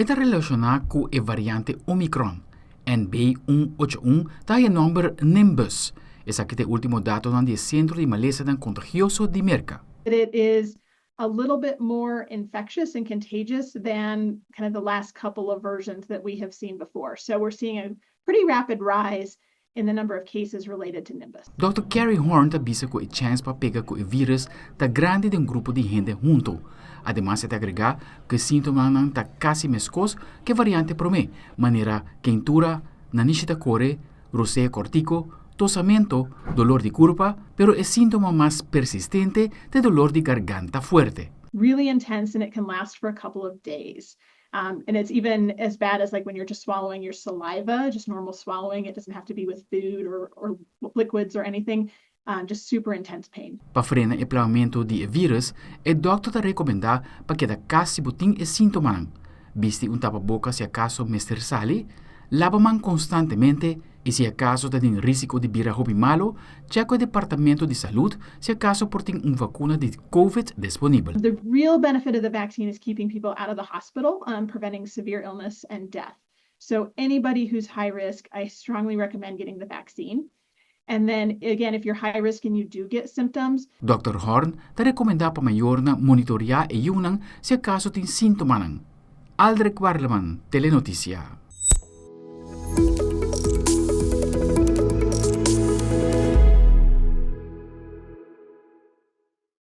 E ta relashoná ku e variante Omicron. NB181 ta haña nòmber Nimbus. Esaki ta e último datonan di e Sentro di Malesanan Kontagioso di Merka. It is a little bit more infectious and contagious than kind of the last couple of versions that we have seen before. So we're seeing a pretty rapid rise in the number of cases related to Nimbus. Dòkter Kerry Horn ta bisa ku e chèns pa pega ku e vírùs ta grandi den grupo di hende huntu. Ademas e ta agregá ku e síntomanan ta kasi meskos ku e variante promé, manera keintura, nanishi ta kore, rosea kòrtiku, tosamento, dolor di kurpa, pero e síntoma mas persistente ta e dolor di garganta fuerte. Really intense and it can last for a couple of days. And it's even as bad as like when you're just swallowing your saliva, just normal swallowing. It doesn't have to be with food or liquids or anything. Just super intense pain. Pa frena e plamamentu di e vírùs, e dòkter ta rekomendá pa keda kas si bo tin e síntomanan. Bisti un tapaboka si akaso mester sali, laba man konstantemente i si akaso ta den rísiko di bira hopi malu, chèk ku e departamento di salud si akaso por tin un vakuna di Covid disponibel. The real benefit of the vaccine is keeping people out of the hospital, preventing severe illness and death. So anybody who's high risk, I strongly recommend getting the vaccine. And then again, if you're high risk and you do get symptoms, Dòkter Horn ta rekomendá pa mayornan monitoriá e yunan si akaso tin síntomanan. Aldrich Warleman, Telenotisia.